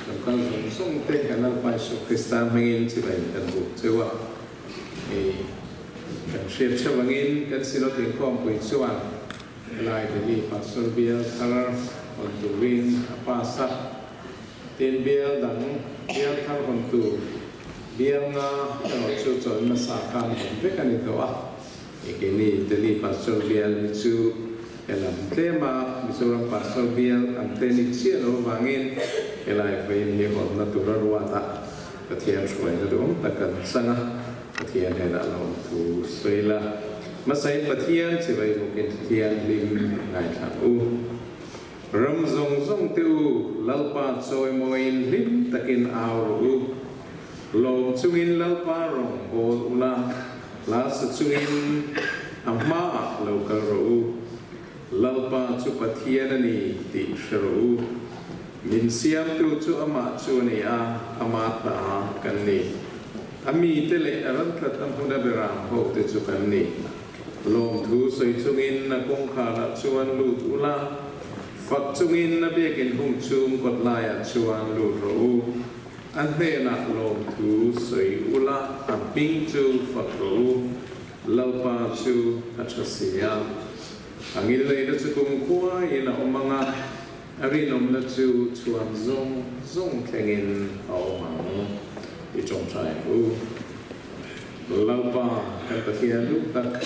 Lo kal zawng zawng te kan Lalpa Isua Krista hmingin chibai kan buk cheu a. Hei kan hriat theuh angin kan Synod inkhawmpui chuan helai Delhi Pastor bial thar hawn turin a pass a. Tin bial dang bial thar hawn tur bial nga erawh chu chawn hmasa khan hawn vek a ni tawh a. Keini Delhi Pastor bial hi chu helam tlema Mizoram Pastor bial ang te ni chiah lo avangin helai vawiin hi hawnna tur a ruat a, Pathian hruaina duhawm tak kan chang a, Pathian hnenah lawmthu sawi la. Hmasain Pathian chibai bawkin thianghlim ngaithla u. Ram zawng zawng te u, Lalpa chawimawiin hlim takin au rawh u. Lawm chungin Lalpa rawn bawl ula, hla sa chungin a hmaah lo kal rawh u. Lalpa chu Pathian a ni tih hre rawh u. Min siamtu chu amah chu a ni a, ama ta kan ni. A mite leh a ram tlatna hmuna beram hote chu kan ni. Lawmthu sawi chungin a kawngkharah chuan lut ula, fak chungin a biakin hung chung kawt laiah chuan lut rawh u. A hnenah lawmthu sawi ula, a hming chu fak rawh u. Lalpa chu a tha si a, a ngilneihna chu kumkhuaiin a awm ang a, a rinawmna chu chhuan zawng zawng thlengin a awm ang. I tawngtai ang u. Lalpa, kan Pathian duh tak,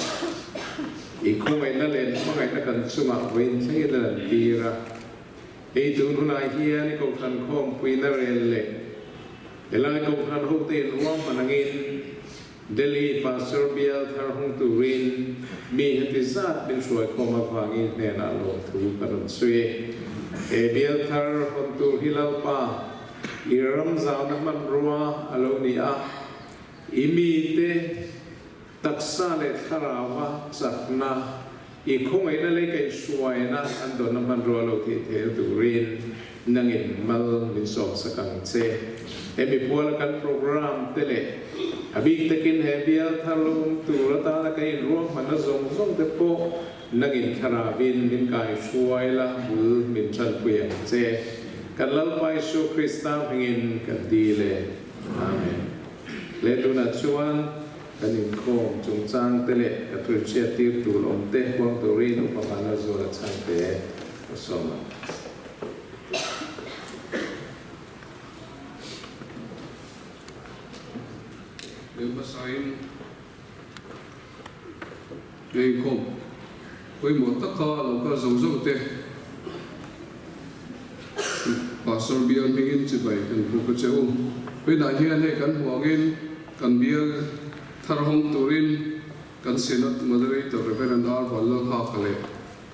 i khawngaihna leh hmangaihna kan chungah vawiin thlengin a lan tir a. Hei tun hunah hian i kohhran khawmpuina rel leh helai kohhran hote inruahman angin Delhi Pastor bial thar hung turin mi heti zat min hruaikhawm avangin hnenah lawmthu ka rawn sawi e. He bial thar hawn tur hi Lalpa, i ram zauna hmanrua a lo ni a. I mite taksa leh thlarauva chakna, i khawngaihna leh kaihhruaina an dawnna hmanrua lo tih theihna turin nangin mal min sawmsak ang che. Hemi puala kan program te leh a bik takin he bial thar lo awm tur atana kan inruahmanna zawng zawng te pawh nangin thlarauvin min kaihruai la bul min tanpui ang che. Kan Lalpa Isua Krista hmingin kan dil e. Amen. Le tunah chuan kan inkhawm chungchang te leh ka thu inhriat tir tur awm te huang turin Upa Vanlalzuala chhangte ka sawm ang. Leh hmasain he inkhawm pawimawh taka lo kal zo zo te Pastor bial hmingin chibai kan buk a che u. Vawiinah hian hei kan hmuh angin kan bial thar hawng turin kan Synod Moderator Rev. R. Vanlalhaka leh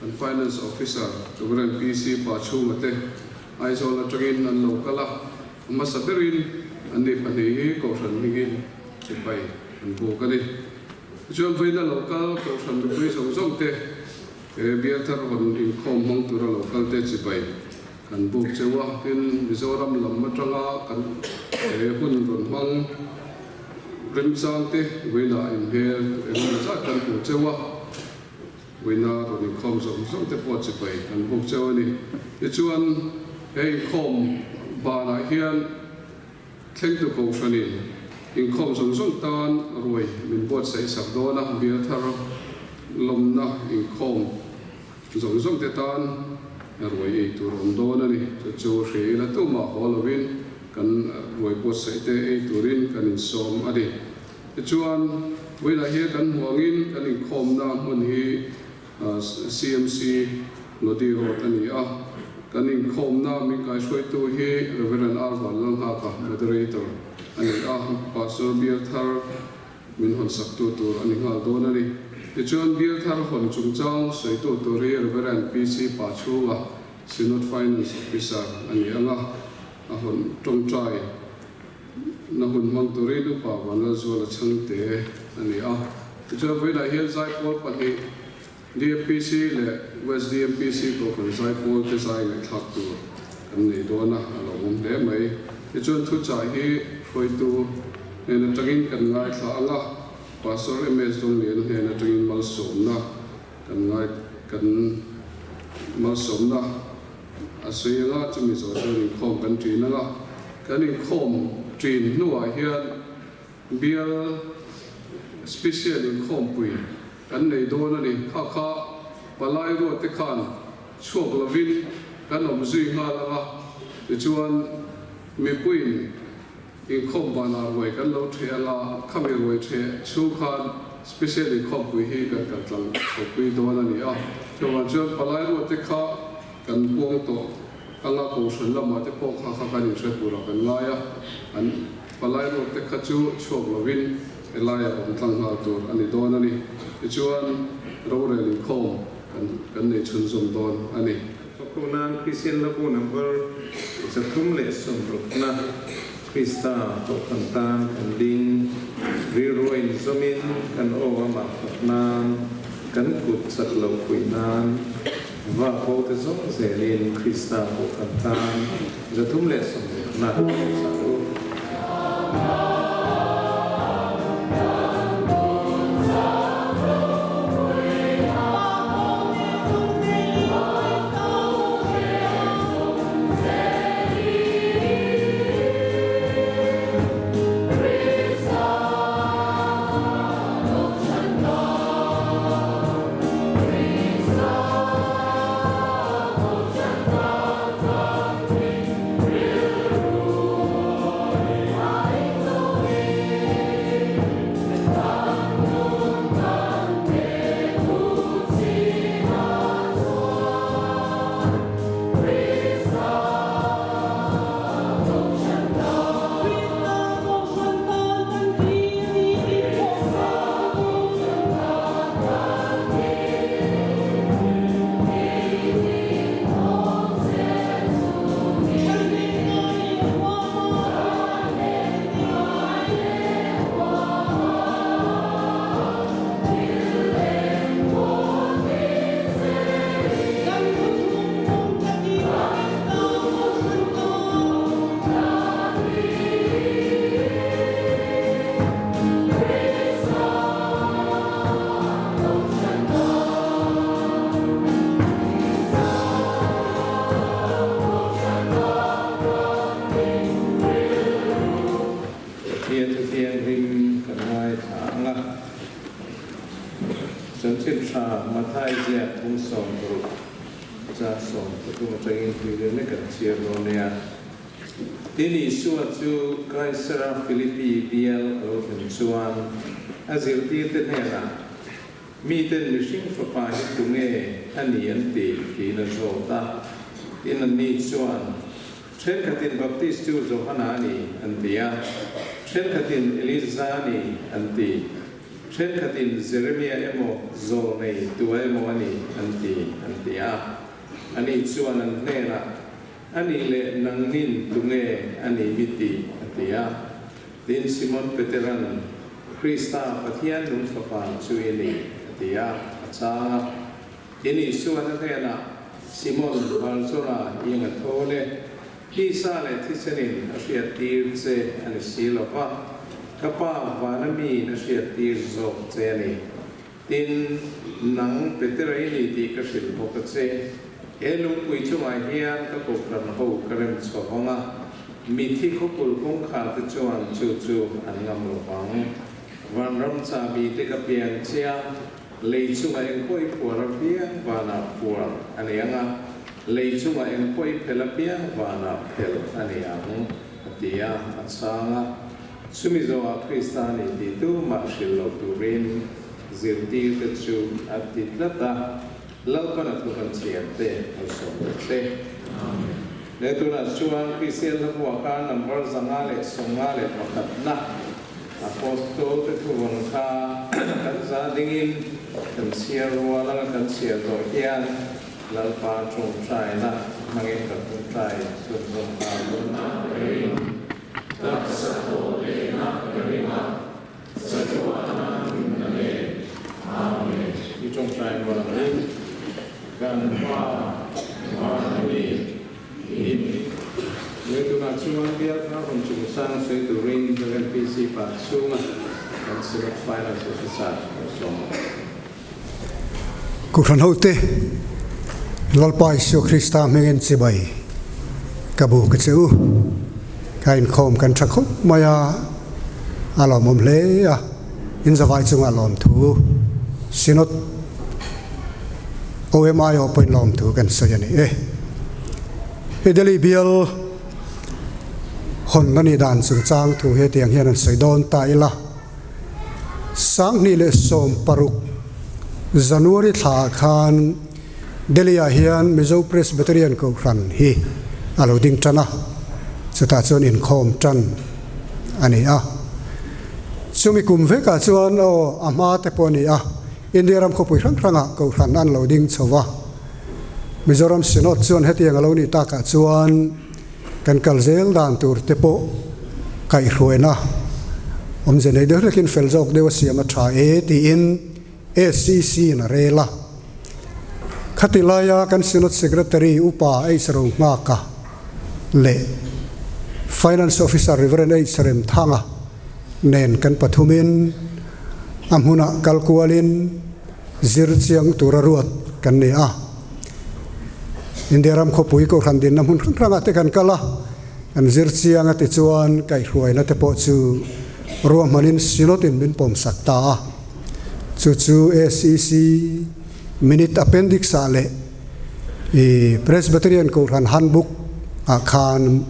kan Finance Officer Rev. PC Pachhunga te Aizawl atangin an lo kal a, a hmasa berin anni pahnih hi Kohhran hmingin chibai an buk a ni. Tichuan vawiina lo kal Kohhran mipui zawng zawng te He bial thar rawn inkhawm hmang tura lo kal te chibai kan buk cheu a, tin Mizoram lam atanga kan he hun rawn hmang remchang te vawiinah inhmel engemaw zat kan hmu cheu a, vawiina rawn inkhawm zawng zawng te pawh chibai kan buk cheu a ni. Tichuan he inkhawm banah hian Thlengtu Kohhranin inkhawm zawng zawng tan ruai min buatsaih sak dawn a, bial thar lawmna inkhawm zawng zawng te tan ruai ei tur a awm dawn a ni. Chu chu hria ila tumah haw lovin kan ruai buatsaih te ei turin kan insawm a ni. Tichuan, vawilah hian kan hmuh angin kan inkhawmna hmun hi CMC Lodi Road a ni a, kan inkhawmna min kaihruaitu hi Rev. R. Vanlalnghaka, Moderator, a ni a, Pastor bial thar min hawnsaktu tur a ni nghal dawn a ni. Tichuan bial thar hawn chungchang sawitu tur hi Rev. PC Pachhunga, Synod Finance Officer a ni ang a, a hawn tawngtai na hun hmang turin Upa Vanlalzuala Chhangte a ni a. Tichuan vawiinah hian zaipawl pahnih DMPC leh West DMPC Kohhran zaipawl te zai ngaihthlak tur kan nei dawn a, a lo awm hle mai. Tichuan thuchah hi hruaitu hnen atangin kan ngaithla ang a, Pastor MS Dawngliana hnen atangin malsawmna kan ngai kan malsawmna a sawi ang a, chumi zawh chuan inkhawm kan ṭin ang a. kan inkhawm ṭin hnuah hian bial special inkhawmpui kan nei dawn a ni. Kha kha palai ruatte khan chhuak lovin kan awm zui nghal ang a, tichuan mipuiin inkhawm banah ruai kan lo ṭheh ang a, khami ruai ṭheh chhung khan special inkhawmpui hi kan kal tlang chhopui dawn a ni a. Chuvang chuan palai ruatte kha kan puang tawh ang a, kohhran lamah te pawh kha kha kan inhre turah kan ngai a, an palai ruatte kha chu chhuak lovin helaiah awm tlang nghal tur a ni dawn a ni. Tichuan rorel inkhawm kan kan nei chhunzawm dawn a ni. Fakawnan Kristian Labu number 360na Krista Kohhran tan kan ding, rilru a inzawmin kan aw amah fak nan, kan kut chak loh puih nan, va ho te zawng zelin Krista Kohhran tan 360na sak u. Pathian chu thianghlim kan ngaithla ang a, Chanchin Tha Mathai ziak phung 60 cha 13 atangin tui leh kan chhiar dawn nia. Tin Isua chu Kaisara Philippi bial a lo thlen chuan a zirtirte hnenah, Miten mihring fapa hi tunge a ni an ti? tiin a zawt a. Tin anni chuan, Thenkhatin Baptistu Johana a ni an ti a, thenkhatin Elija a ni an ti, thenkhatin Jeremia emaw zawlnei tua emaw a ni an ti an ti a. Ani chuan an hnenah, A nih leh nangnin tunge a ni mi ti? a ti a. Tin Simon Peteran, Krista, Pathian nung Fapa chu i ni, a ti a, a chang a. Tin Isuan a hnenah, Simon, Barjona i eng a thawn e, tisa leh thisenin a hriattir che a ni si lo va, ka Pa vana miin a hriattir zawk che a ni. Tin, nang Petera i ni tih ka hrilh bawk a che. He lungpui chungah hian ka kohhran ho ka rem chho vang a, mithi khawpul kawngkhar te chuan chu chu an ngam lo vang. Vanram chahbi te ka piang che a, lei chungah eng pawh i phuar apiang vanah phuar a ni ang a, lei chungah eng pawh i phel apiang vanah phel a ni ang, a ti a, a chhang a. Chumi zawhah Krista a ni tih tumah hrilh lo turin zirtirte chu a ti tlat a, Lalpan a thu kan chhiarte malsawm rawh se. Amen. Le tunah chuan Kristian hlabuah khan number 551 na Apostol te thuvawn kha kan za dingin kan chhiar rual anga kan chhiar zawh hian Lalpa tawngtaina hmangin kan tawngtai chhunzawm nghal dawn a. Taksa tawh lehna ka ring a, chatuahna nunna nen. Amen. I tawngtai rual ang in kan Pa van a ni in. Lei tunah chuan bial thar rawn chung sang sawi turin Rev PC pa chhunga kan Synod Finance Officer lo sawm ang. Kohhran hote, Lalpa Isua Krista hmingin chibai ka bu ka che u. Ka inkhawm kan tha khawp mai a, a lawmawm hle a, in zavai chunga lawmthu Synod OMI ho pawhin lawmthu kan sawi a ni e. Hei Delhi bial hawn a nih dan chungchang thu hetiang hian an sawi dawn ta ila, 2016 January thlaah khan Delhi-ah hian Mizo Presbyterian Kohhran hi a lo ding tan a, chutah chuan inkhawm tan a ni a. Chumi kum vekah chuan aw a hma te pawh a ni a, India ram khawpui hrang hrangah Kohhran an lo ding chho va. Mizoram Synod chuan hetiang a lo nih takah chuan kan kal zel dan tur te pawh kaihhruaina awmze nei deuh hlekin fel zawk deuh a siam a tha e tiin SEC in a rel a. Khati laia kan Synod Secretary Upa H Rohmaka leh Finance Officer Rev H Remthanga nen kan pathumin a hmunah kal kualin zir chiang tura ruat kan ni a. India ram khawpui Kohhran dinna hmun hrang hrangah te kan kal a, kan zir chiang a tichuan kaihhruaina te pawh chu ruahmanin Synod in min pawmsak ta a. Chu chu SEC Minute Appendix ah leh i Presbyterian Kohhran Handbook ah khan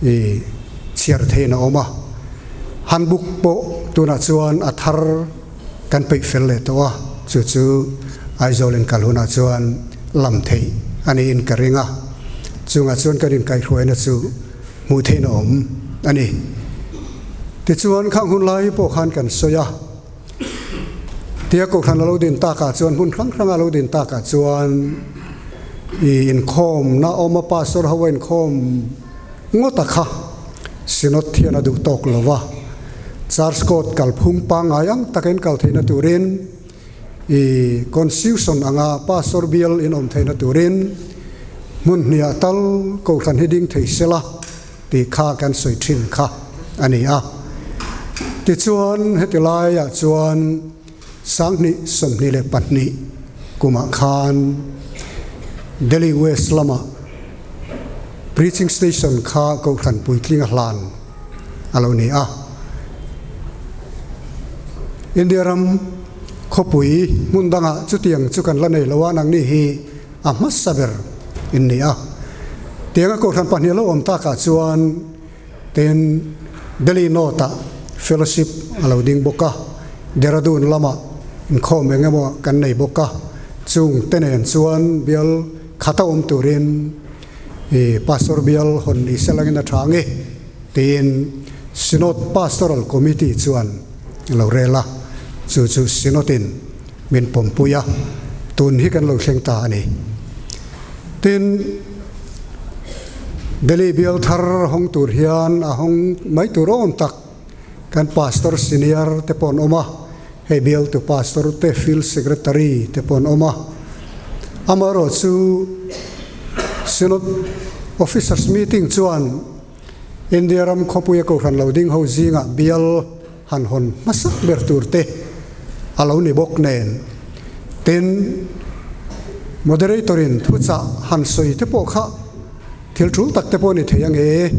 i chhiar theihin a awm a. Handbook pawh tunah chuan a thar kan peih fel leh tawh a, chu chu Aizawl in kal hunah chuan lam theih a niin ka ring a. Chungah chuan kan inkaihhruaina chu hmuh theihin a awm a ni. Tichuan khang hun lai pawh khan kan sawi a. Tia Kohhran a lo din takah chuan hmun hrang hranga lo din takah chuan i inkhawmna awm a pastor ho a inkhawm ngawt a kha Synod hian a duh tawk lo va. Church Court kalphung pangngai ang taka in kal theihna turin i Constitution anga pastor bial in awm theihna turin hmun hniah tal Kohhran hi ding thei sela tih kha kan sawi thin kha a ni a. Tichuan heti laiah chuan 2022 kumah khan Delhi West lama Preaching Station kha Kohhran puitling a hlan a lo ni a. India ram khawpui hmun dangah chutiang chu kan la nei lo a, nangni hi a hmasa ber in ni a. Tianga Kohhran pahnih lo awm takah chuan tin Delhi North-ah Fellowship a lo ding bawk a, Dehradun lamah inkhawm eng emaw kan nei bawk a, chung te nen chuan bial khata awm turin i Pastor bial hawn ni se langin a tha ang e tiin Synod Pastoral Committee chuan a lo rel a, chu chu Synod-in min pawmpui a, tun hi kan lo thleng ta a ni. Tin, Delhi bial thar hawng tur hian a hawng mai tur awm tak kan Pastor Senior te pawh an awm a, hei bialtu Pastor te, Field Secretary te pawh an awm a. Amaherawh chu Synod Officers Meeting chuan India ram khawpuia Kohhran lo ding ho zingah bial han hawn hmasak ber tur te a lo ni bawk nen. Tin, moderator in thuchah han sawi te pawh kha thil tul tak te pawh a ni thei ange.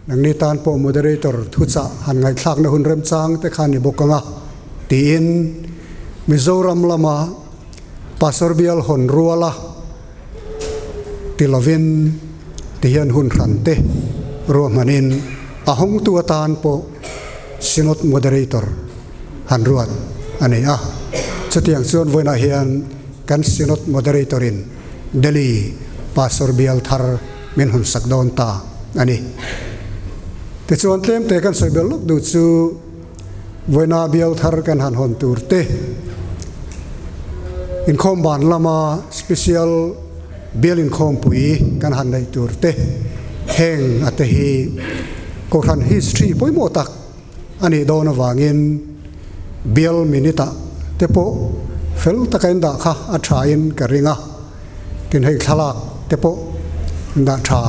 Nangni tan pawh moderator thuchah han ngaihthlakna hun remchang te kha a ni bawk anga tiin Mizoram lama Pastor bial hawn ruala ti lovin ti hian hun hran te ruahmanin a hawngtu atan pawh Synod Moderator han ruat a ni a. Chutiang chuan vawiinah hian kan Synod Moderator in Delhi Pastor bial thar min hun sak dawn ta a ni. Tichuan tlemte kan sawi bel lawk duh chu vawiina bial thar kan han hawn tur te inkhawm ban lama special bial inkhawmpui kan han neih tur te heng a te hi Kohhran history pawimawh tak a nih dawn avangin bial minute ah te pawh fel taka in dah kha a tha in ka ring a, tin hei thlalak te pawh in dah tha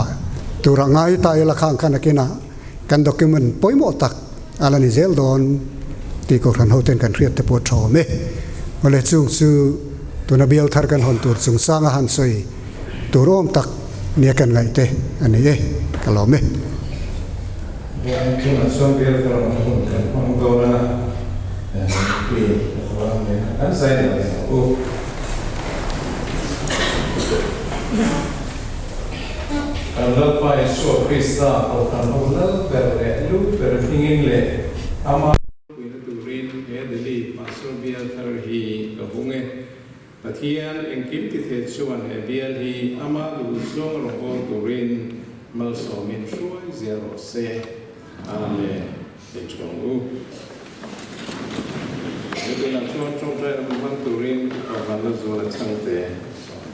tur a ngai ta ila khang kha nakinah kan document pawimawh tak a la ni zel dawn tih Kohhran ho ten kan hriat te pawh a tha awm e. Awle chung chu tuna bial thar kan hawn tur chungchang a han sawi tur awm tak nia kan ngaih te a ni e, ka lawm e. Tunah chuan bial ka rawn hun kan hmang dawn a, mipui ka ruang nen a kan zai lo leh ang u. Kan Lalpa Isua Krista Kohhran ho lal ber leh lu ber hmingin leh ama puina turin he Delhi Pastor bial thar hi ka hung e. Pathian engkim ti thei chuan he bial hi ama duh zawng rawn hawl turin malsawmin hruai zel rawh se. Amen. Hei thuang u. He tunah chuan tawngtai ram hmang turin Kohhran la zual a chhang te sawm.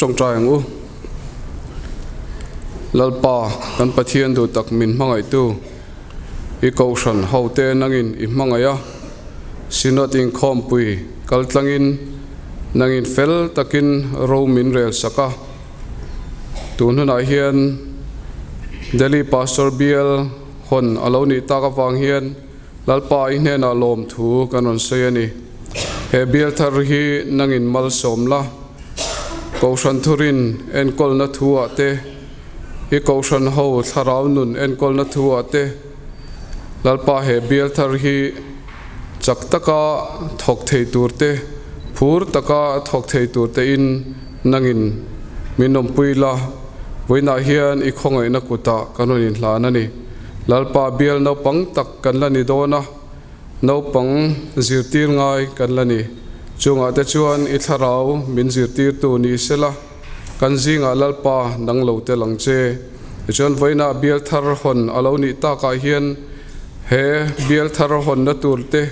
Tawngtai ang u. Lalpa, kan Pathian duh tak min hmangaihtu, i Kohhran hote nangin i hmangaih a, Synod inkhawmpui kal tlangin nangin fel takin ro min rel sak a. Tun hunah hian Delhi Pastor Bial hawn a lo nih tak avang hian Lalpa i hnenah lawmthu kan rawn sawi a ni. He bial thar hi nangin malsawm la, Kohhran thurin enkawlna thu-ah te, i Kohhran ho thlarau nun enkawlna thu-ah te, Lalpa he bial thar hi chak taka thawk thei tur te, phur taka thawk thei tur tein nangin min awmpui la, vawiinah hian i khawngaihna kutah kan rawn inhlan a ni. Lalpa bial naupang tak kan la ni dawn a, naupang zirtir ngai kan la ni. Chungah te chuan i thlarau min zirtirtu ni sela, kan zingah Lalpa nang lo tel ang che. Tichuan vawiinah bial thar hawn a lo nih takah hian he bial thar hawnna tur te,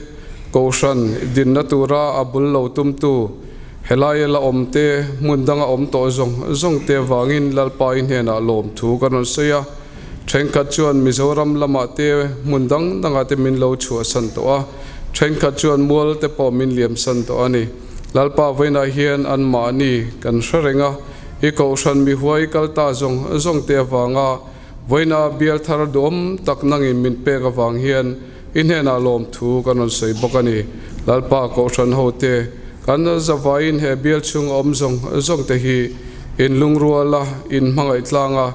Kohhran dinna tura a bul lo tumtu helai la awm te, hmun danga awm tawh zawng zawng te vangin Lalpa i hnenah lawmthu kan rawn sawi a. Thenkhat chuan Mizoram lamah te hmun dang dangah te min lo chhuahsan tawh a, thenkhat chuan mual te pawh min liamsan tawh a ni. Lalpa vawiinah hian anmahni kan hre reng a, i Kohhran mihuai kal ta zawng zawng te avanga vawiina bial thar duhawm tak nangin min pek avang hian i hnenah lawmthu kan rawn sawi bawk a ni. Lalpa Kohhran hote kan zavaiin he bial chhung awm zawng zawng te hi in lungrual a, in hmangaih tlang a,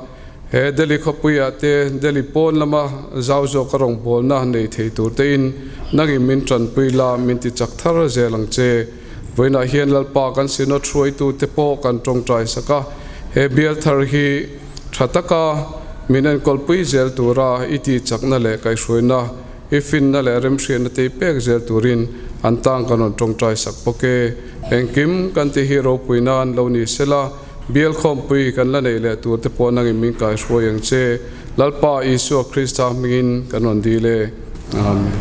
He Delhi khawpuiah te Delhi pawn lama zau zawk a rawngbawlna nei thei tur tein nangin min tanpui la, min ti chak thar zel ang che. Vawiinah hian Lalpa kan Synod hruaitu te pawh kan tawngtai sak a, he bial thar hi tha taka min enkawlpui zel tura i tih chakna leh kaihhruaina, i finna leh remhriatna te i pek zel turin an tang kan rawn tawngtai sak bawk e. Engkim kan ti hi ropui nan lo ni sela. Bial khawmpui kan la neih leh tur te pawh nangin min kaihruai ang che. Lalpa Isua Krista hmingin kan rawn dil e. Amen.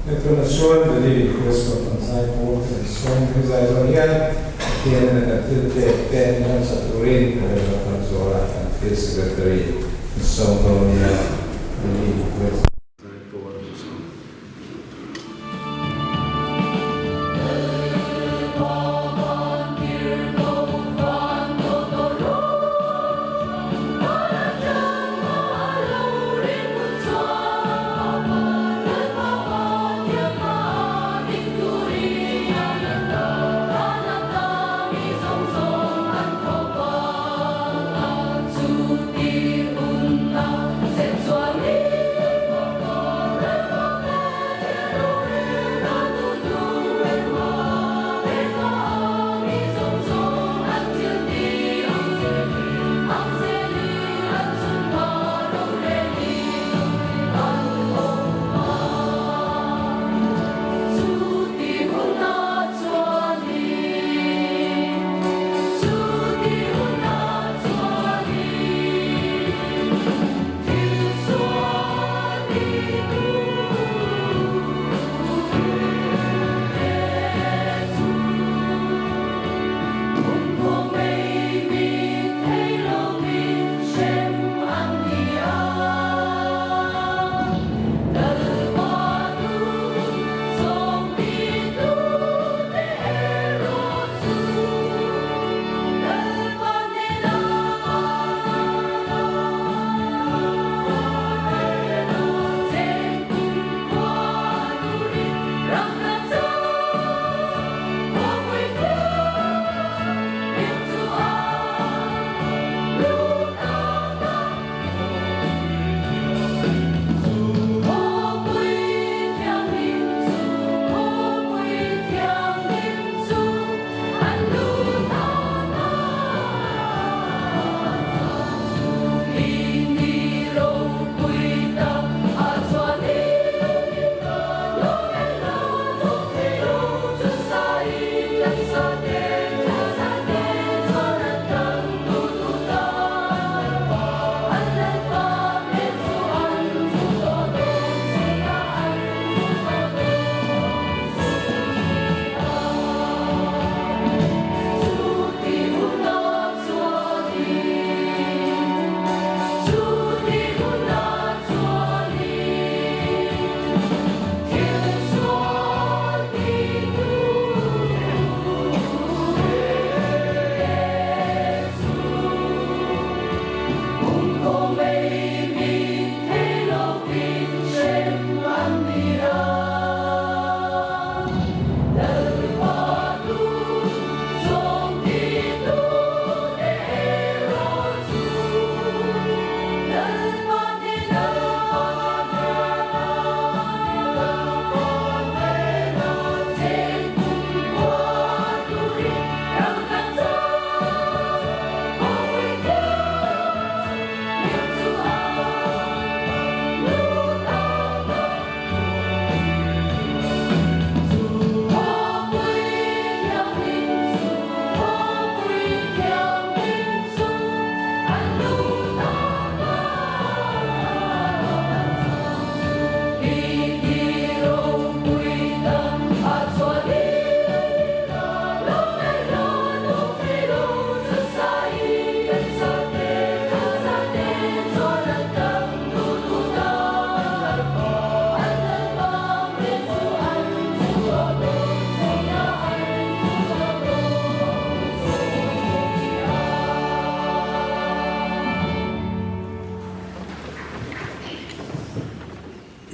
Hei tuna chuan Delhi Request Conference zai pawl te kan sawm hi zai zawh hian Pathian ina kan thil pek te hmansa turin ka rel a kan zual a, kan field secretary kan sawm dawn nia Delhi Request zai pawl kan sawm.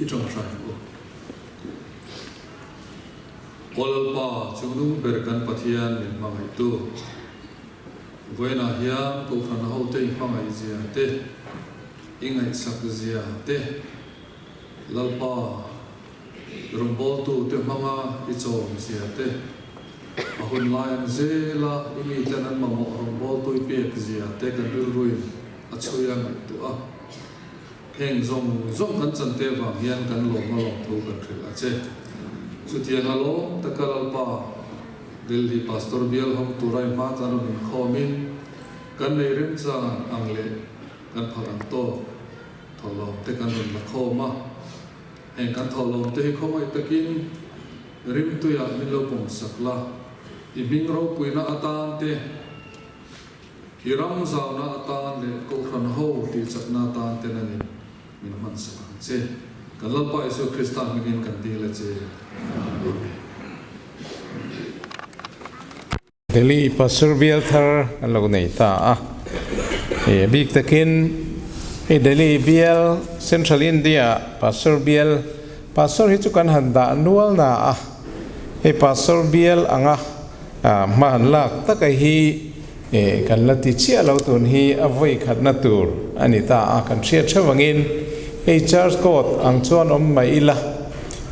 ṭawngṭai ang u. Aw Lalpa, Chungnung ber kan Pathian min hmangaihtu, vawiinah hian Kohhran hote i hmangaihzia te, i ngaihsakzia te, Lalpa, Rawngbawltute hmanga i chawmzia te, a hun lai ang zela i miten an mamawh rawngbawltu i pekzia te kan rilruin a chhui a ngaihtuah a. Heng zawng zawng kan chante vang hian kan lawm a lawmthu kan hrilh a che. Chutiang a lawm taka Lalpa, Delhi Pastor Bial hawng tura i hma kan rawn inkhawmin kan nei remchang ang leh kan phal ang tawk thawhlawm te kan rawn la khawm a. Heng kan thawhlawm te hi khawngaih takin rimtuiah min lo pawm sak la, i hming ropuina atan te, i ram zauna atan leh Kohhran ho tihchakna atan te nangin min hman sak ang che. Kan Lalpa Isua Krista hmingin kan dil a che. Amen. Delhi Pastor bial thar an lo nei ta a, hei a bik takin hei Delhi bial Central India Pastor bial Pastor hi chu kan han dah nual na a, hei Pastor bial anga hma han lak taka hi kan la ti chiah lo tun hi a vawi khatna tur a ni ta a, kan hriat theuh angin hei Church Court ang chuan awm mai ila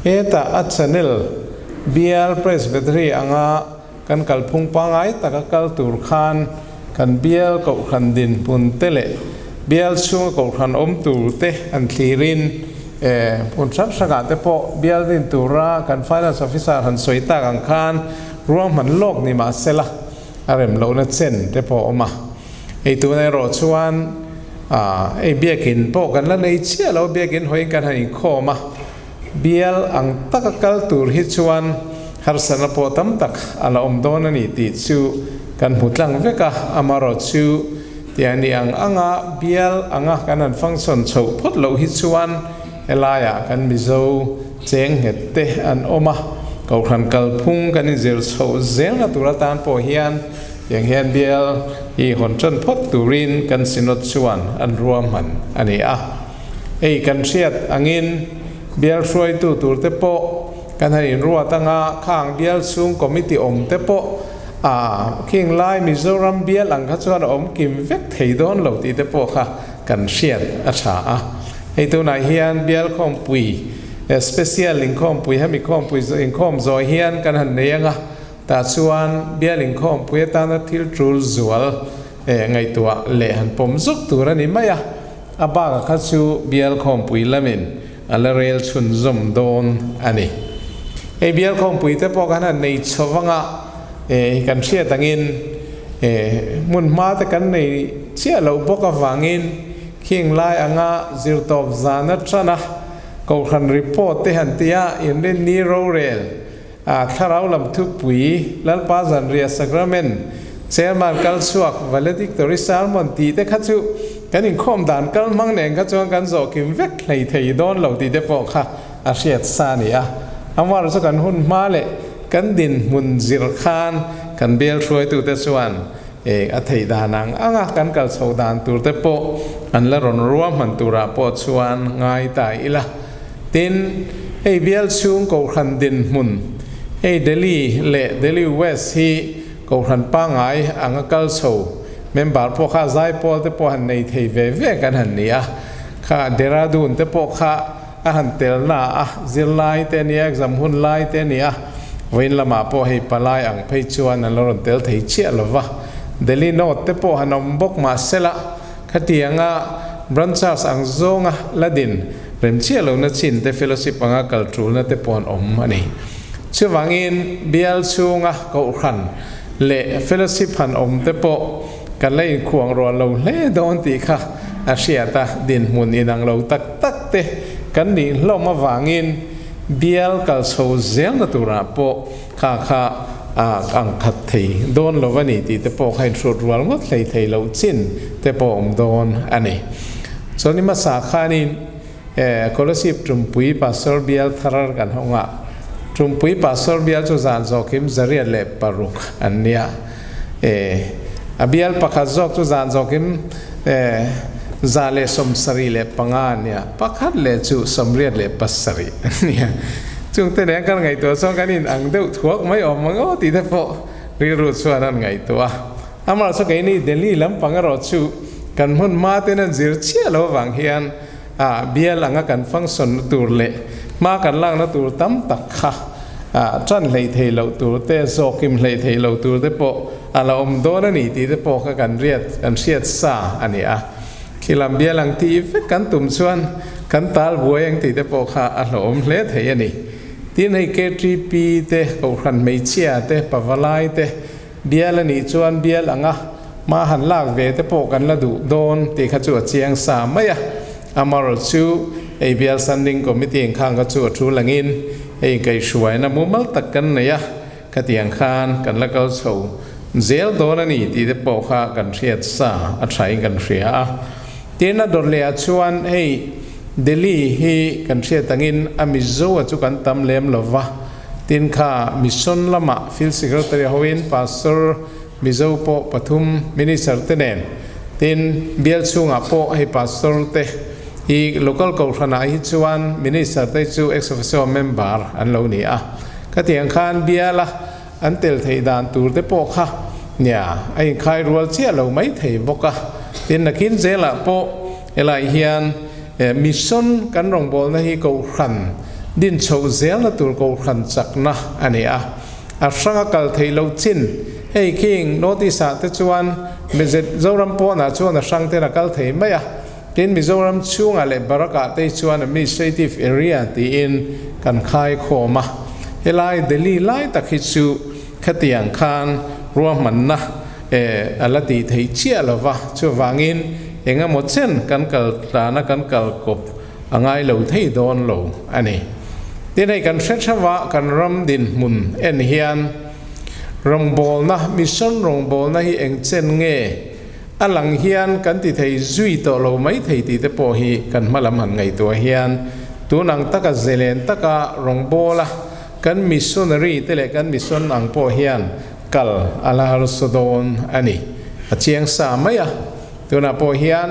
hetah a channel bial Presbytery anga Kan kalphung pangngai taka kal tur khan kan bial kohhran dinhmun te leh bial chhunga kohhran awm tur te han thlirin hmun hrang hrangah te pawh bial din tura kan Finance Officer han sawi tak ang khan ruahman lawk ni mah sela a rem lohna chen te pawh a awm a. Hei tuna erawh chuan hei biakin pawh kan la nei chiah lo, biakin hawiin kan han inkhawm a. Bial ang taka kal tur hi chuan harsatna pawh tam tak a la awm dawn a ni tih chu kan hmu tlang vek a, amarawh chu tia ni ang anga bial anga kan han function chhoh phawt loh hi chuan helaiah kan Mizo cheng nghet te an awm a, Kohhran kalphung kan inzir chhoh zelna tur atan pawh hian tiang hian bial hi hawn tan phawt turin kan Synod chuan an ruahman a ni a. Hei kan hriat angin bial hruaitu tur te pawh kan han inruat anga khang bial chhung committee awm te pawh a khing lai Mizoram bial ang kha chuan a awm kim vek thei dawn lo tih te pawh kha kan hriat a tha a. Hei tunah hian bial khawmpui special inkhawmpui hemi khawmpui inkhawm zawh hian kan han nei anga tah chuan bial inkhawmpui atana thil tul zual ngaihtuah leh han pawm zuk tur a ni mai a. A bak a kha chu bial khawmpui lamin a la rel chhunzawm dawn a ni. Hei bial khawmpui te pawh kan han nei chho vanga eh kan hriat angin eh hmun hma te kan nei chiah loh bawk avangin khing lai anga zirtawp zan atana Kohhran report te han tia inrinni rorel A thlarau lam thupui, Lalpa Zanriah Sacrament, Chairman kal chhuak, Valedictory Sermon tih te kha chu kan inkhawm dan kal hmang nen kha chuan kan zawh kim vek hlei thei dawn lo tih te pawh kha a hriat sa a ni a. Amar chu kan hun hma leh kan dinhmun zir khan kan bial hruaitute chuan a theih dan ang anga kan kal chho dan tur te pawh an la rawn ruahman turah pawh chuan ngai ta ila. Tin, hei bial chhung Kohhran dinhmun, hei Delhi leh Delhi West hi Kohhran pangngai anga kal chho member pawh kha zaipawl te pawh han nei thei ve ve kan han ni a, kha Dehradun te pawh kha a han tel na a, zirlai te nia, exam hun lai te nia, vawiin lamah pawh hei palai ang phei chuan an lo rawn tel thei chiah lo va, Delhi North te pawh han awm bawk mahsela khatianga branchas ang zawnga la din rem chiah lohna chin te fellowship anga kal tulna te pawh an awm a ni. Chuvangin bial chhunga kohhran leh fellowship han awm te pawh kan la inkhuang rual lo hle dawn tih kha a hriat a, dinhmun inang lo tak tak te kan nih hlawm avangin bial kal chho zelna turah pawh kha kha ang khat thei dawn lo a ni tih te pawh kha inhrut rual ngawt hlei thei loh chin te pawh awm dawn a ni. Chuan i hmasa khanin Kolasib Tumpui Pastor Bial thar kan hawng a, Tumpui Pastor Bial chu zan zawkim 106 an nia. A bial pakhat zawk chu zan zawkim. 175 a nia, pakhat leh chu 87 a nia. Chungte nen kan ngaihtuah chuan kan in ang deuh thuak mai awm ang aw tih te pawh rilru chuan an ngaihtuah a. Amaherawhchu chu keini Delhi lampang erawh chu kan hmun hma ten an zir chiah lo avang hian a bial anga kan function na tur leh hma kan lakna tur tam tak kha tan hleih thei loh tur te, zawkim hleih thei loh tur te pawh a la awm dawn a ni tih te pawh kha kan riat kan hriat sa a ni a. Khi lam bial ang tih vek kan tum chuan kan tal buai ang tih te pawh kha a hlauhawm hle thei a ni. Tin hei KTP te, Kohhran hmeichhia te, Pavalai te, Bial a nih chuan bial anga hma han lak ve te pawh kan la duh dawn tih kha chu a chiang sa mai a. Amarawh chu hei bial Standing Committee inkhang kha chu a thu langin hei inkaihhruaina mumal tak kan nei a, khatiang khan kan la kal chho zel dawn a ni tih te pawh kha kan hriat sa a thain kan hria a. Tin a dawt leh ah chuan hei Delhi hi kan hriat angin a Mizo a chu kan tam lem lo va. Tin kha Mission lamah Field Secretary hoin Pastor Mizo pawh pathum Minister te nen tin bial chhungah pawh hei Pastor te hi Local Kohhranah hi chuan Minister te chu ex officio member an lo ni a. Khatiang khan biala an tel theih dan tur te pawh kha nia a inkhai rual chiah lo mai thei bawk a. Tin nakin zelah pawh Helai hian Mission kan rawngbawlna hi Kohhran din chhoh zelna tur Kohhran chakna a ni a, a hranga kal theih loh chin. Hei khing North East ah te chuan Mizoram pawnah chuan a hrang ten a kal thei mai a, tin Mizoram chhungah leh Barak ah te chuan Administrative Area tiin kan khai khawm a. Helai Delhi lai tak hi chu khatiang khan ruahmanna a la tih theih chiah lo va, chuvangin eng emaw chen kan kal tlana kan kal kawp a ngai lo thei dawn lo a ni. Tin hei kan hre theuh a, kan ram dinhmun en hian rawngbawlna, mission rawngbawlna hi eng chen nge a lang hian kan ti thei zui tawh lo mai thei tih te pawh hi kan hma lam han ngaihtuah hian tun ang taka zelen taka rawngbawla kan missionary te leh kan mission ang pawh hian Kal a la harsa dawn a ni. A chiang sa mai a, tunah pawh hian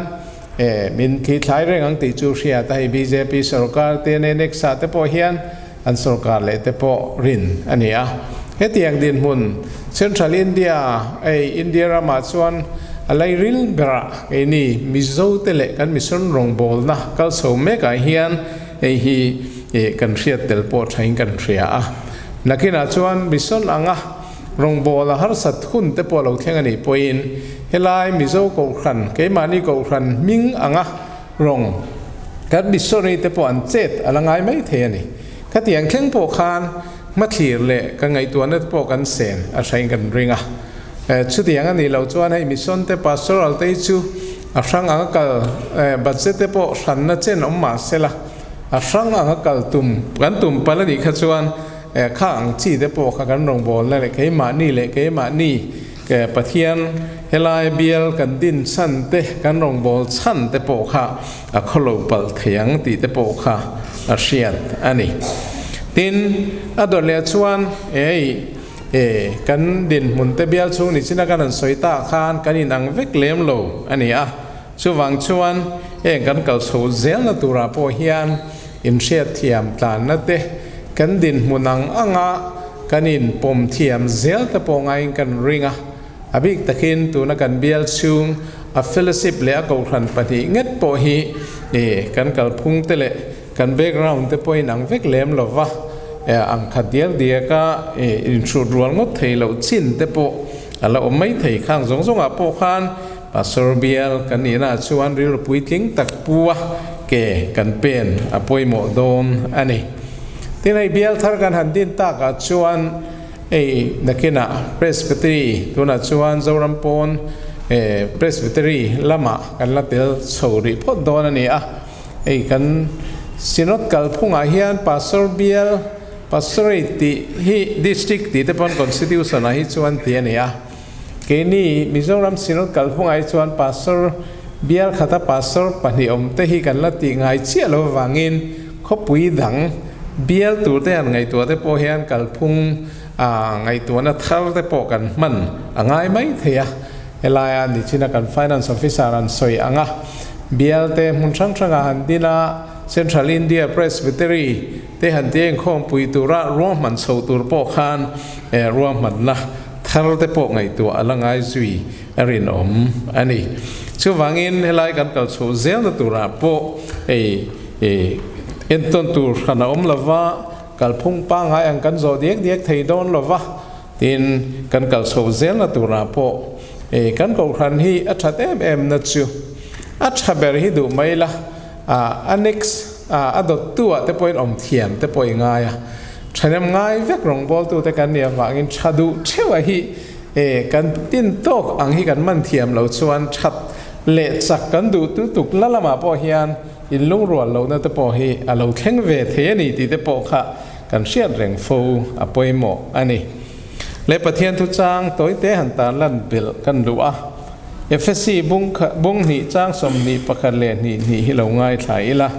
e min khi thlai reng ang tih chu hriat a, hei bjp sorkar te NNX ah te pawh hian an sorkar leh te pawh rin a ni a. Hetiang dinhmun Central India ei India ramah chuan a lairil berah keini Mizo te leh kan mission rawngbawlna kal chho mekah hian hei hi kan hriat tel pawh thain kan hria a. Nakinah chuan mission anga rawngbâwl a harsat hun te pawh lo thleng a nih pawhin helai Mizo Kohhran, keimahni Kohhran hming anga rawng kan missionary te pawh an chet a la ngai mai thei a ni. Khatiang thleng pawh khan hmathlir leh ka ngaihtuahna te pawh kan sen a hrain kan ring a. Chutiang a nih loh chuan hei mission te pastoral te hi chu a hrang anga kal budget te pawh hranna chen awm mah sela, A hrang anga kal tum kan tum palh a nih kha chuan kha ang chi te pawh kha kan rawngbawlna leh keimahni leh keimahni Pathian helai bial kan din chhan te kan rawngbâwl chhan te pawh kha a khawlo palh thei ang tih te pawh kha a hriat a ni. Tin, a dawt leh chuan ei kan dinhmun te bial chhung ni china kan han sawi tah khan kan inang vek lem lo a ni a. Chuvang chuan heng kan kal chho zelna turah pawh hian inhriatthiam tlanna te, kan dinhmun ang anga kan inpawm thiam zel te pawh ngaiin kan ring a. A bik takin tuna kan bial chhung a fellowship leh a kohhran pahnih nget pawh hi kan kalphung te leh kan background te pawh inang vek lem lova ang khat diak diaka inhrut rual ngawt thei loh chin te pawh a la awm mai thei. Khang zawng zawngah pawh khan Pastor bial kan nihnaah chuan rilru puitling tak pu a ke kan pen a pawimawh dawn a ni. Tin hei bial thar kan han din takah chuan hei nakinah Presbytery tunah chuan Zoram pawn Presbytery lamah kan la tel chho rih phawt dawn a ni a. Hei kan Synod kalphungah hian Pastor bial Pastorate tih hi District tih te pawn Constitution ah hi chuan tih a ni a. Keini Mizoram Synod kalphungah hi chuan Pastor bial khata Pastor pahnih awm te hi kan la tih ngai chiah lo avangin khawpui dang bial tur te han ngaihtuah te pawh hian kalphung ngaihtuahna thar te pawh kan hman a ngai mai thei a. Helaia nichina kan Finance Officer an sawi ang a, Bial te hmun hrang hrangah han din a, Central India Presbytery te han ti inkhawmpui tura ruahman chho tur pawh khan ruahmanna thar te pawh ngaihtuah a la ngai zui a rinawm a ni. Chuvangin helai kan kal chhoh zelna turah pawh hei entawn tur hran a awm lova, kalphung pangngai ang kan zawh diak diak thei dawn lova, tin kan kal chhoh zelna turah pawh kan kohhran hi a that em em na chu a tha ber hi duh mai la, a next a dawttu ah te pawhin awm thiam te pawh i ngai a, thahnem ngai vek rawngbawltu te kan nih avangin tha duh theuh a hi kan tin tawk ang hi kan man thiam lo chuan that leh chak kan duh tu tuk la lamah pawh hian in lungrual lohna te pawh hi a lo thleng ve thei a ni tih te pawh kha kan hriat reng fo a pawimawh a ni. Leh Pathian thuchang tawite han tan lan belh kan luh a. Efesi bung bung hnih chang 21 leh hnih hnih hi lo ngaithla ila.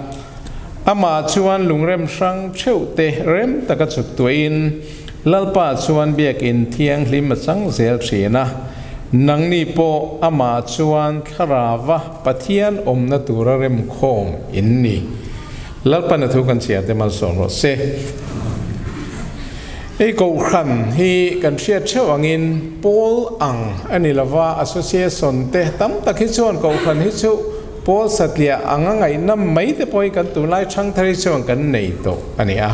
Amah chuan lungrem hrang theuh te rem taka chhuk tuahin Lalpa chuan biakin thianghlim a chang zel thin a. Nangni pawh amah chuan thlarava Pathian awmna tura remkhawm in ni. Lalpan a thu kan chhiar te malsawm rawh se. Hei Kohhran hi kan hriat theuh angin pawl ang a ni lova, association te tam tak hi chuan Kohhran hi chu pawl satliah anga ngaihnam mai te pawh hi kan tunlai thangthar hi chuan kan nei tawh a ni a.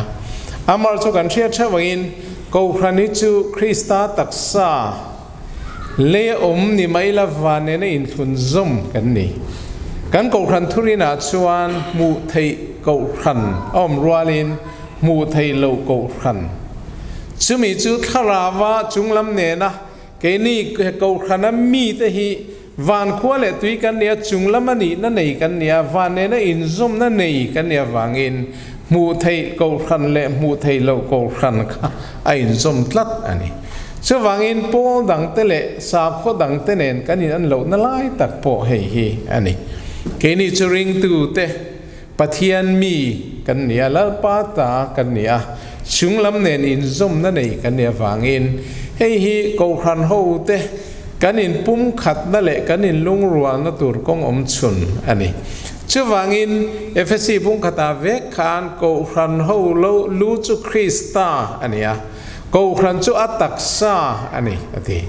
Amar chu kan hriat theuh angin Kohhran hi chu Krista taksa lei a awm ni mai lova nena inthlun zawm kan ni. Kan Kohhran thurinah chuan hmuh theih Kohhran a awm rualin hmuh theih loh Kohhran. Chumi chu thlarava chunglam nena keini Kohhrana mite hi van khua leh tui kan nia, chunglam a nihna nei kan nia, van nena inzawmna nei kan nih avangin hmuh theih Kohhran leh hmuh theih loh Kohhran kha a inzawm tlat a ni. Chuvangin pawl dangte leh sakhaw dangte nen kan in an lohna lai tak pawh hei hi a ni. Keini chu ringtute Pathian mi kan ni a, Lalpa ta kan ni a, chunglam nen inzawmna nei kan nih avangin hei hi Kohhran hote kan inpumkhatna leh kan inlungrualna tur kawng awm chhun a ni. Chuvangin Efesi pumkhatah vek khan Kohhran ho lo lu chu Krista a ni a, Kohhran chu a taksa a ni a ti.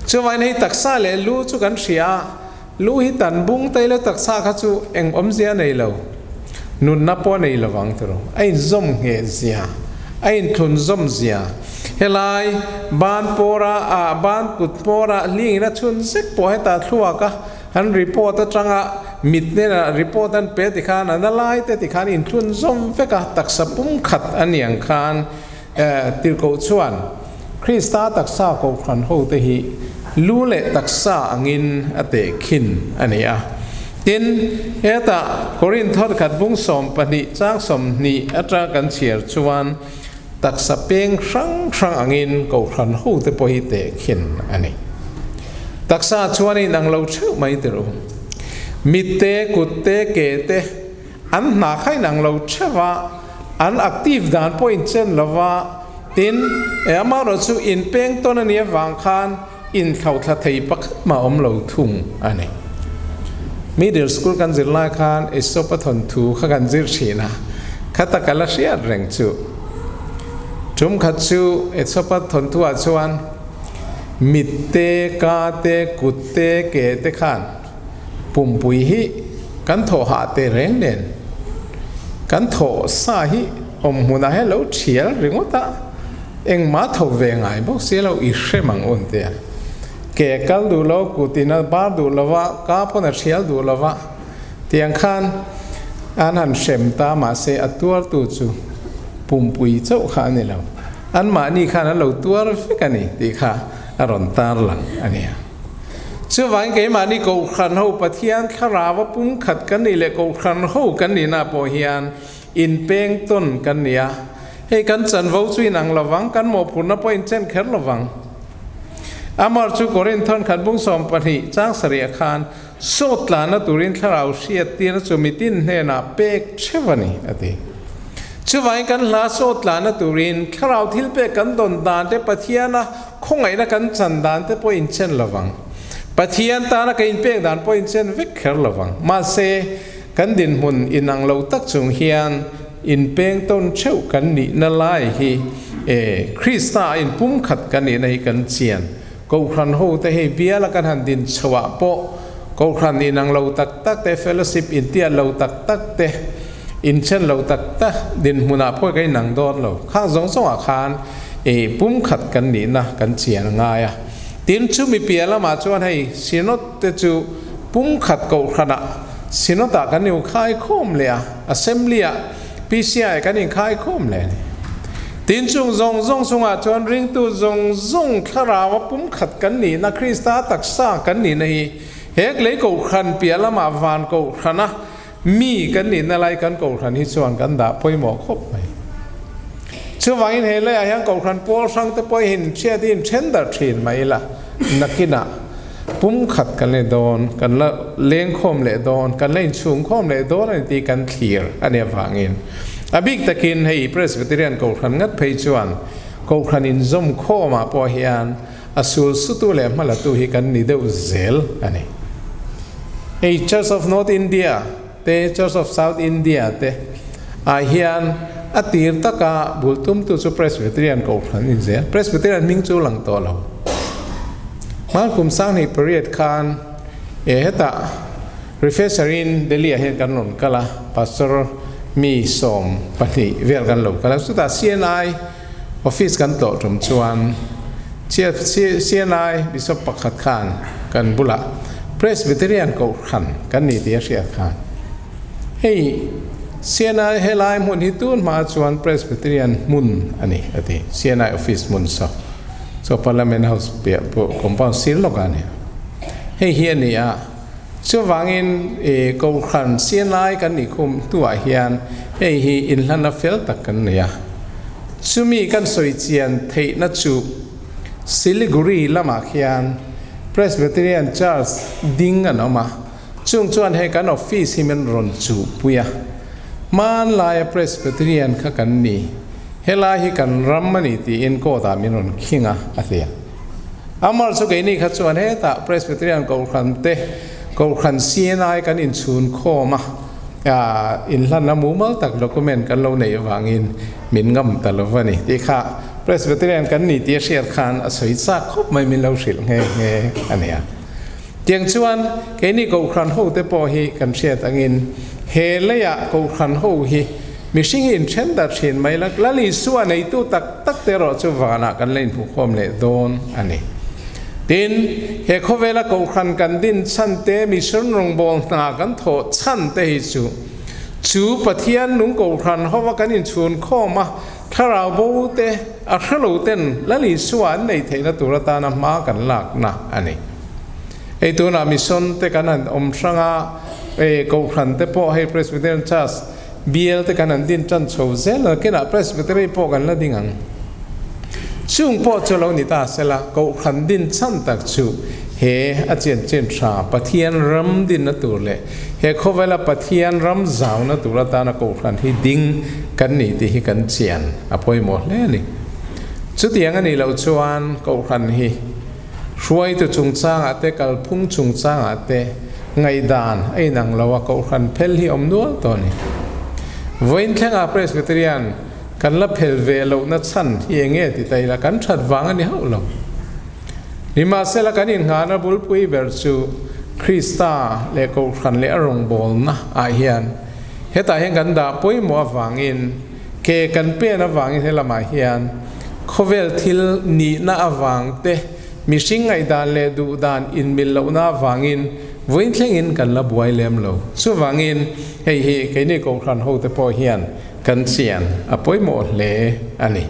Chuvangin hei taksa leh lu chu kan hria a, Lu hi tan bung tai lo taksa kha chu eng awmzia nei lo, nunna pawh a nei lovang tiro. A inzawm ngheh zia, a inthlun zawm zia. Helai ban pawra ah ban kut pawra hlingin a chhun zek pawh heta thluak a han report atanga mit hnena report an pe tikhan a na lai te tikhan inthlun zawm vek a, taksa pumkhat a niang khan Tirhkoh chuan Krista taksa kohhran hote hi lu leh taksa angin a tehkhin a ni a. Tin, hetah Korinth thawtkhat bung 12 chang 20 atanga kan chhiar chuan taksa peng hrang hrang angin kohhran hote pawh hi tehkhin a ni. Taksa chuan a inang lo theuh mai tir u. Mit te, kut te, ke te an hna kha inang lo theuh a. An active dan pawh in chen lo va, tin, amaherawh chu in peng tawn a nih avang khan inthlo thla thei pakhat mah awm lo thung a ni. Middle school kan zir lai khan Aesop a thawnthu kha kan zir thin a, khata ka la hriat reng chu. Tum khat chu Aesop a thawnthu ah chuan mit te, ka te, kut te, ke te khan Pumpui hi kan thawh hah teh reng nen kan thawh sa hi awm hmunah hian lo thial ringawt a, engmah tho ve ngai bawk si lo i hrem ang un tia. Ke kal duh lo, kut in a bar duh lo va, ka pawn a thial duh lo va, tiang khan an han hrem ta mahse a tuartu chu pumpui chauh kha a ni lo, anmahni khan an lo tuar vek a ni tih kha a rawn tarlang a nia. Chuvangin keimahni Kohhran ho Pathian thlarau a pumkhat kan nih leh Kohhran ho kan nihna pawh hian inpeng tawn kan ni a. Hei kan chanvo chu inang lovang, kan mawhphurhna pawh inchen kher lovang. Amar chu Korinth thawnkhat bung 12 chang sarih khan sawt tlanna turin thlarau hriattirna chu mitin hnenah pek theuh a ni, a ti. Chuvangin kan hla sawt tlanna turin thlarau thilpek kan dawn dan te Pathiana Khawngaihna kan chan dan te pawh inchen lovang. Pathian tana ka inpek dan pawh inchen vek kher lovang. Mahse, kan dinhmun inang lo tak chung hian inpeng tawn theuh kan nihna lai hi e Krista a inpumkhat kan nihna hi kan chian. Kohhran ho te hei biala kan han din chhoah pawh Kohhran inang lo tak tak te, fellowship intiat lo tak tak te, inchen lo tak tak dinhmunah pawh kan inang dawn lo. Khang zawng zawngah khan e pumkhat kan nihna kan chian a ngai a. Tin, chumi piah lamah chuan hei Synod te chu pumkhat kohhranah Synod-ah kan inkhai khawm leh a, Assembly-ah PCI kan inkhai khawm leh a ni. Tin, chung zawng zawng chungah chuan ringtu zawng zawng thlaraua pumkhat kan nihna, Krista taksa kan nihna hi hek lei kohhran piah lamah van kohhrana mi kan nihna lai kan kohhran hi chuan kan dah pawimawh khawp mai. Chuvangin he leiah hian kohhran pawl hrang te pawhin hriat hi inthen darh thin mai ila, nakinah pumkhat kan la dawn, kan la lengkhawm leh dawn, kan la inchhungkhawm leh dawn a ni tih kan thlir a nih avangin a bik takin hei Presbyterian kohhran ngat phei chuan kohhran inzawm khawmah pawh hian a sul sutu leh hmalatu hi kan ni deuh zel a ni. Hei Church of North India te Church of South India te ah hian a tir taka bul tumtu chu Presbyterian kohhran in zel. Presbyterian hming chu lang tawh lo. Hman kum sanghnih pariat khan e hetah Refresher in Delhi ah hian kan rawn kal a, Pastor mi 12 vel kan lo kal a, chutah CNI office kan tlawh tum chuan CNI Bishop pakhat khan kan bulah Presbyterian Kohhran kan ni tih a hriat khan hei CNI helai hmun hi tun hma chuan Presbyterian hmun a ni a ti, CNI office hmun saw chaw Parliament House piah pawh compound sir lawkah a ni a, hei hi a ni a. Chuvangin i Kohhran CNI kan nih khum hnuah hian hei hi inhlanna fel tak kan nei a. Chumi kan sawi chian theihna chu Siliguri lamah khian Presbyterian Church ding an awm a, chung chuan hei kan office hi min rawn chuhpui a. Hmanlaia Presbyterian kha kan ni, helai hi kan ram a ni tiin court ah min rawn khing a, a ti a. Amar chu keini kha chuan hetah Presbyterian Kohhran te, Kohhran CNI kan inchhun khawm a, inhlanna mumal tak document kan lo neih avangin min ngam ta lo va ni tih kha Presbyterian kan ni tih a hriat khan a sawi chak khawp mai min lo hrilh nghe nghe a nia. Tiang chuan keini Kohhran ho te pawh hi kan hriat angin he leiah Kohhran ho hi mihring hi inthen ta thin mai la, Lal Isua neitu tak tak te erawh chu vanah kan la inhmuhkhawm leh dawn a ni. Tin, he khawvela Kohhran kan din chhan te, mission rawngbâwl hna kan thawh chhan te hi chu, chu Pathian nung Kohhran hova kan inchhun khawm a, thlarau bo te, a hrelo ten Lal Isua an neih theihna tur atana hma kan lakna a ni. Hei tunah mission te kan han awm hrang a, e Kohhran te pawh hei Presbyterian Church bial te kan han din tan chho zel a, kinah Presbytery pawh kan la ding ang. Chung pawh chu lo ni ta sela, Kohhran din chhan tak chu he a chian chin tha Pathian ram dinna tur leh he khawvela Pathian ram zauna tur atana Kohhran hi ding kan ni tih hi kan chian a pawimawh hle a ni. Chutiang a nih loh chuan Kohhran hi Hruaitu chungchangah te, kalphung chungchangah te ngaihdan a inang lo a, Kohhran phel hi awm nual tawh a ni. Vawiin thlengah Presbyterian kan la phel ve lohna chhan hi eng nge ti ta ila kan that vang a ni hauh lo. Nimahsela kan inngahna bulpui ber chu Krista leh Kohhran leh a rawngbawlna ah hian hetah hian kan dah pawimawh avangin ke kan pen avangin helamah hian Khawvel thil nihna avang te, mihring ngaihdan leh duhdan inmil lohna avangin vawiin thlengin kan la buai lem lo. Chuvangin hei hi keini Kohhran hote pawh hian kan chian a pawimawh hle a ni.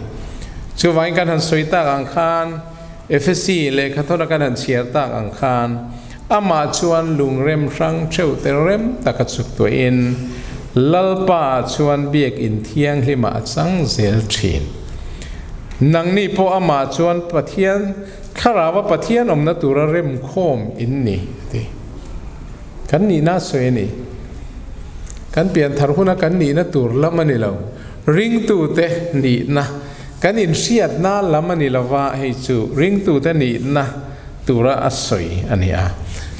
Chuvangin kan han sawi tak ang khan, Efesi lehkhathawna kan han chhiar tak ang khan, amah chuan lungrem hrang theuh te rem taka chuk tuahin Lalpa chuan biakinn thianghlimah a chang zel thin. Nangni pawh amah chuan Pathian Thlarauva Pathian awmna tura remkhawm in ni, a ti. Kan nihna a sawi a ni. Kan pianthar huna kan nihna tur lam a ni lo. Ringtute nihna, kan inhriatna lam a ni lova, hei chu ringtute nihna. tura a sawi a ni a.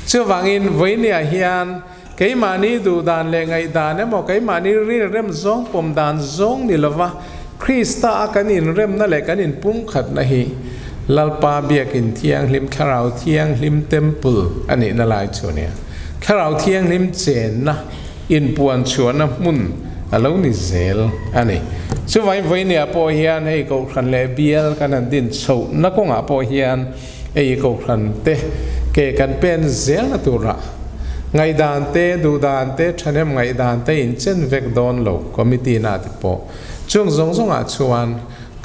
Chuvangin vawinia hian keimahni duhdan leh ngaihdan emaw keimahni rilrem zawng pawm dan zawng ni lova Krista a kan inremna leh kan inpumkhatna hi Lalpa biakin thianghlim Thlarau Thianghlim Temple a nihna lai chu a ni a. Thlarau Thianghlim chenna inpuan chhuahna hmun a lo ni zel a ni. Chuvangin vawinia pawh hian hei Kohhran leh bial kan han din chhohna kawngah pawh hian hei Kohhran te ke kan pen zelna turah ngaihdan te, duhdan te, thahnem ngaihdan te inchen vek dawn lo committee na te pawh chung zawng zawngah chuan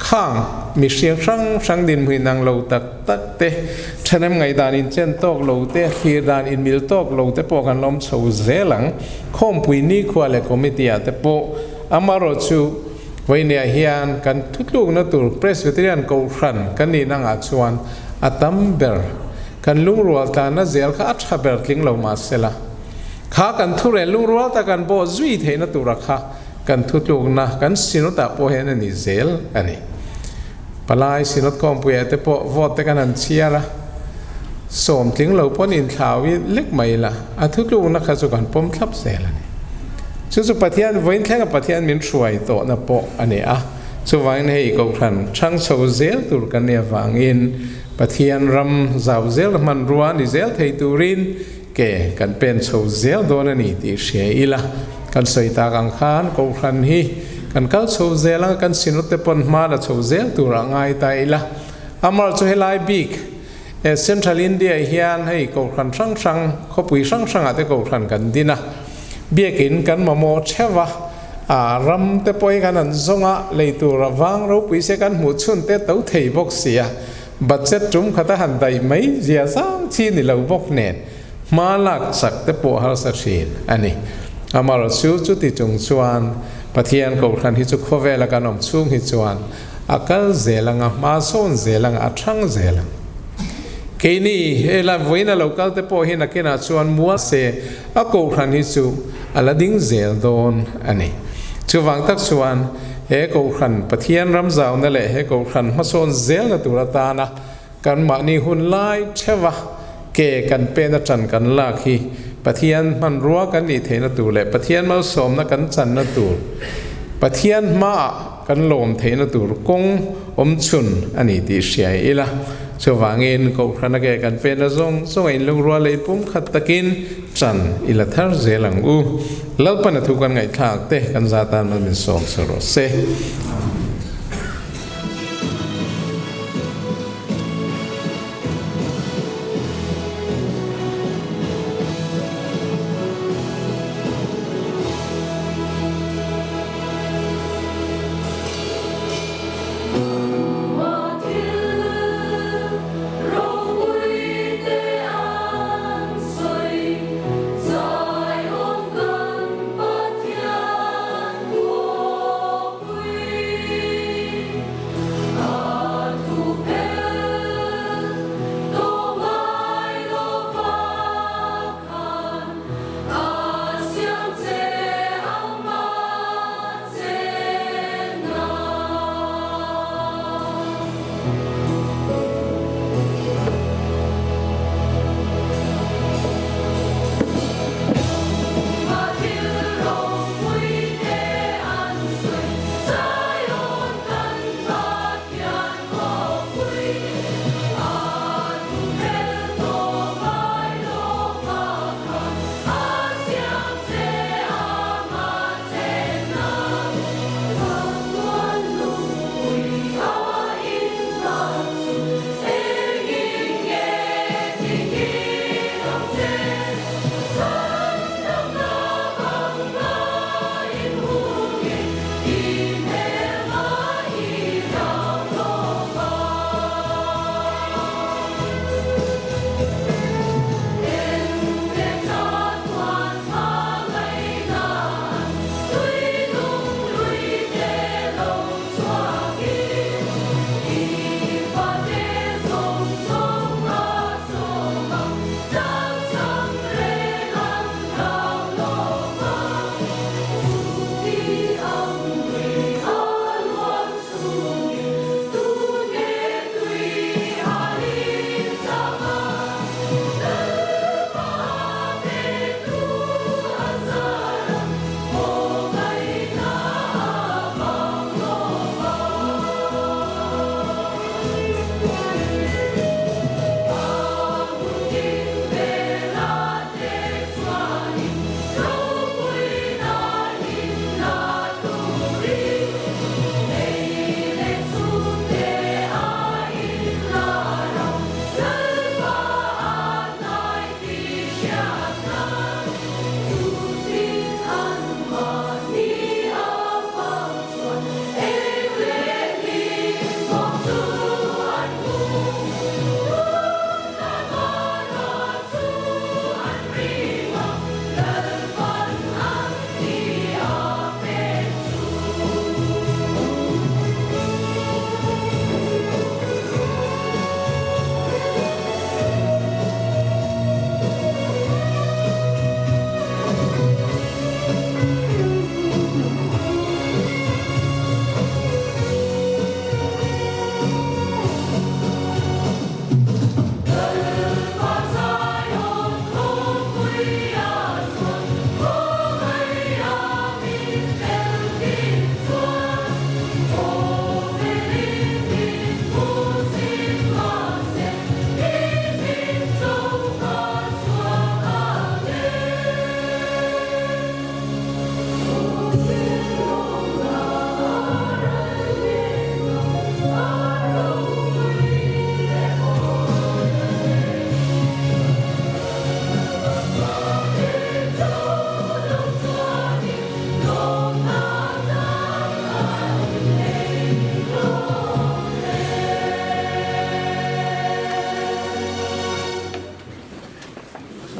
Khang mihring hrang hrang dinhmuin ang lo tak tak te, ṭhenem ngaihdan inchen tawk lo te, thlir dan inmil tawk lo te pawh kan lawm chho zel ang. Khawmpui nikhua leh committee ah te pawh amarawhchu vawinia hian kan thutlukna tur Presbyterian Kohhran kan nih nangah chuan a tam ber kan lungrual tlanna zel kha a ṭha ber tling lo mahsela kha kan thurel lungrual tak an bawh zui theihna tura kha Kan thutlukna kan Synod-ah pawh hian a ni zel a ni. Palai Synod khawmpuiah te pawh vote te kan han chhiar a, sawmtling lo pawn inthlau i lek mai ila, a thutlukna kha chu kan pawm thlap zel a ni. Chu chu Pathian vawiin thlenga Pathian min hruai tawhna pawh a ni a, chuvangin hei Kohhran hrang chho zel tur kan nih avangin Pathian ram zau zel hmanrua ni zel thei turin Ke kan pen chho zel dawn a ni tih hria ila, kan sawi tak ang khan Kohhran hi kan kal chho zel anga kan Synod te pawn hma la chho zel tur ah ngai ta ila. Amar chu helai bik e Central India hian hei Kohhran hrang hrang khawpui hrang hrang ah te Kohhran kan din a, biakin kan mamawh theuh a, a ram te pawh hi kan han zawng a, lei tur a vang ropui se kan hmuh chhun te to thei bawk si a. Budget tum khat a han daih mai zia zang chi ni lo bawk nen hma lak chak te pawh harsa thin a ni. Amarawhchu chuti chung chuan Pathian Kohhran hi chu khawvela kan awm chhung hi chuan a kal zel anga, hma sawn zel anga, a thang zel ang. Keini hela vawiin a lo kal te pawh hi nakinah chuan mual se a Kohhran hi chu a la ding zel dawn a ni. Chuvang tak chuan he Kohhran Pathian ram zauna leh he Kohhran hmasawn zelna tur atana kan mahni hun lai theuha ke kan pen atan kan lak hi Pathian hmanrua kan nih theihna tur leh Pathian malsawmna kan channa tur, Pathian hmaah kan lawm theihna tur kawng awm chhun a ni tih hria ila. Chuvangin Kohhrana ke kan pena zawng zawng a inlungrual leh pumkhat takin chan i la thar zel ang u. Lalpan a thu kan ngaihthlak te kan za tan mal min sawm sa rawh se.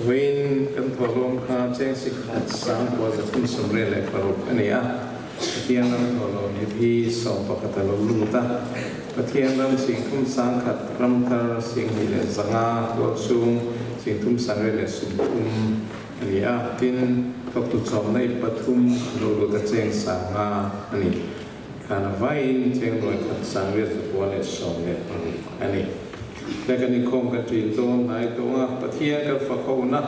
Vawiin kan thawhlawm kha cheng sikhat 9336 a ni a, Pathian ram thawhlawm hi phi 11 a lo lut a, Pathian ram singthum sangkhat ramthar 2500 tualchhung singthum 930 a ni a, tin thawktu chawmna ip pathum a lo lut a cheng 50 a ni. Khan a vaiin cheng 1896 a ni. Hle kan inkhawm kan ṭin dawn hnai tawng a, Pathian kan fak hona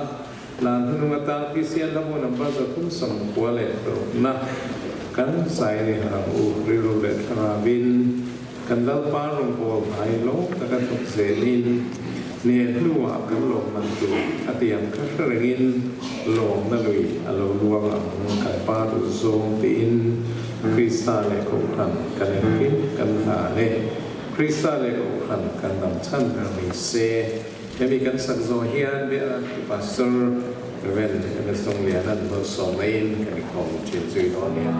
lan hnung atan Kristian hlabu number 396 na kan zai ni harang u rilru leh thlarauin kan Lalpa rawngbâwl hnai lo taka thawk zelin nen hnuah kan lawmman tur a tiang kha hre rengin lawmna lui a lo luang ang kan Pa duh zawng tiin Krista leh Kohhran kan engkim kan hlan e. Krista leh Kohhran kan dam chhan ber ni se. Hemi kan sak zawh hian Pastor Rev. MS Dongliana'n malsawmnain kan ikhawm thin zui dawn nia.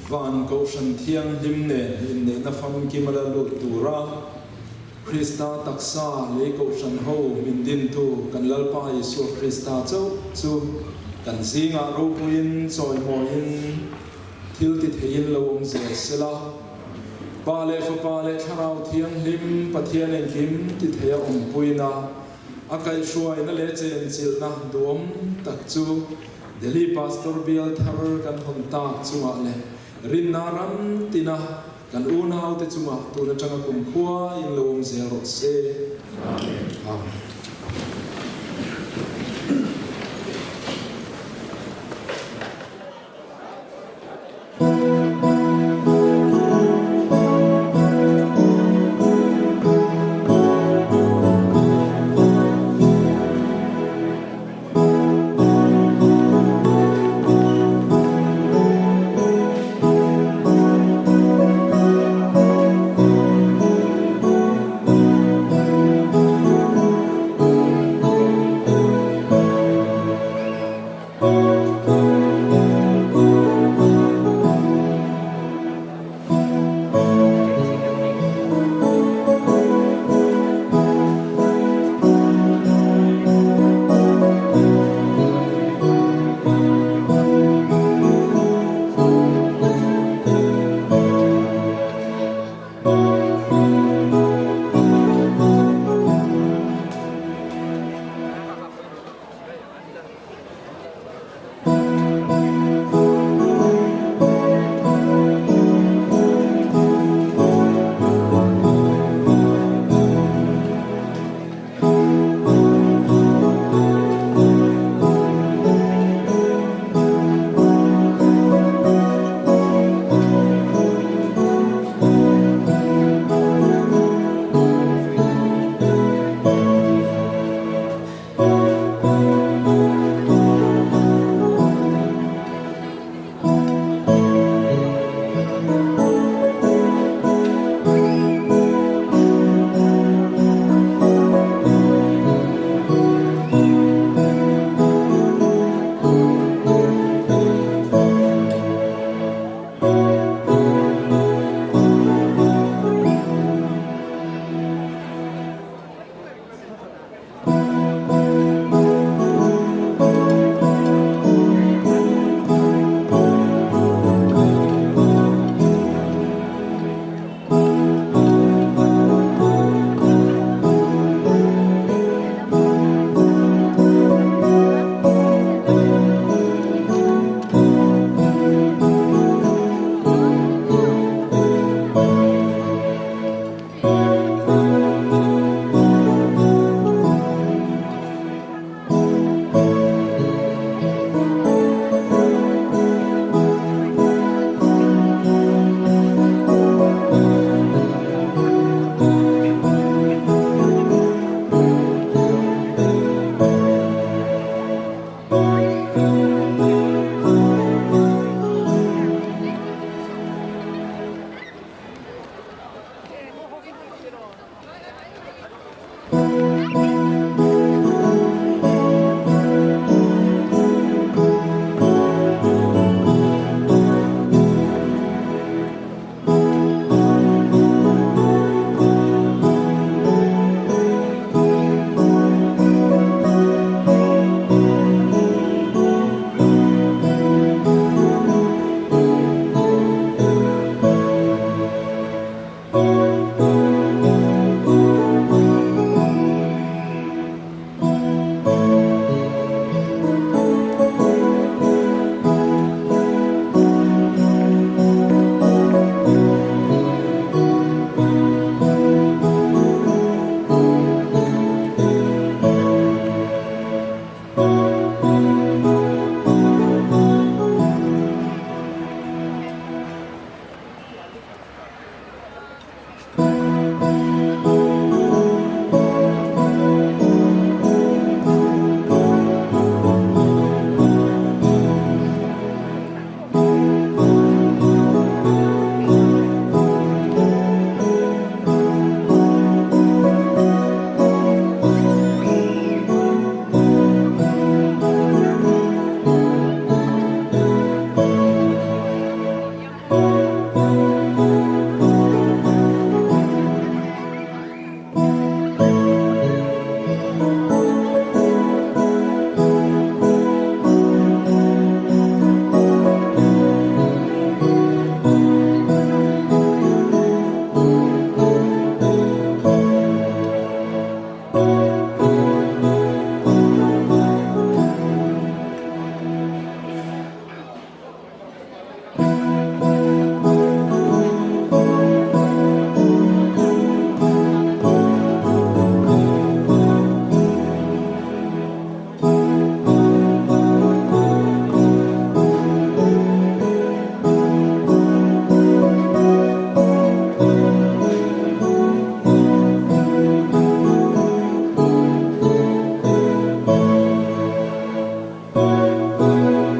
Van Kohhran Thianghlim nen inneihna famkim a la lut tura Krista taksa lei Kohhran ho min dintu kan Lalpa Isua Krista chauh chu kan zingah ropuiin chawimawiin thil ti theiin lo awm zel sela. Pa leh Fapa leh Thlarau Thianghlim Pathian engkim ti theia awmpuina a kaihhruaina leh chenchilhna duhawm tak chu Delhi Pastor bial thar kan hawn tak chungah leh rinna ram tina kan unaute chungah tun atanga kumkhua in lo awm zel rawh se. Amen.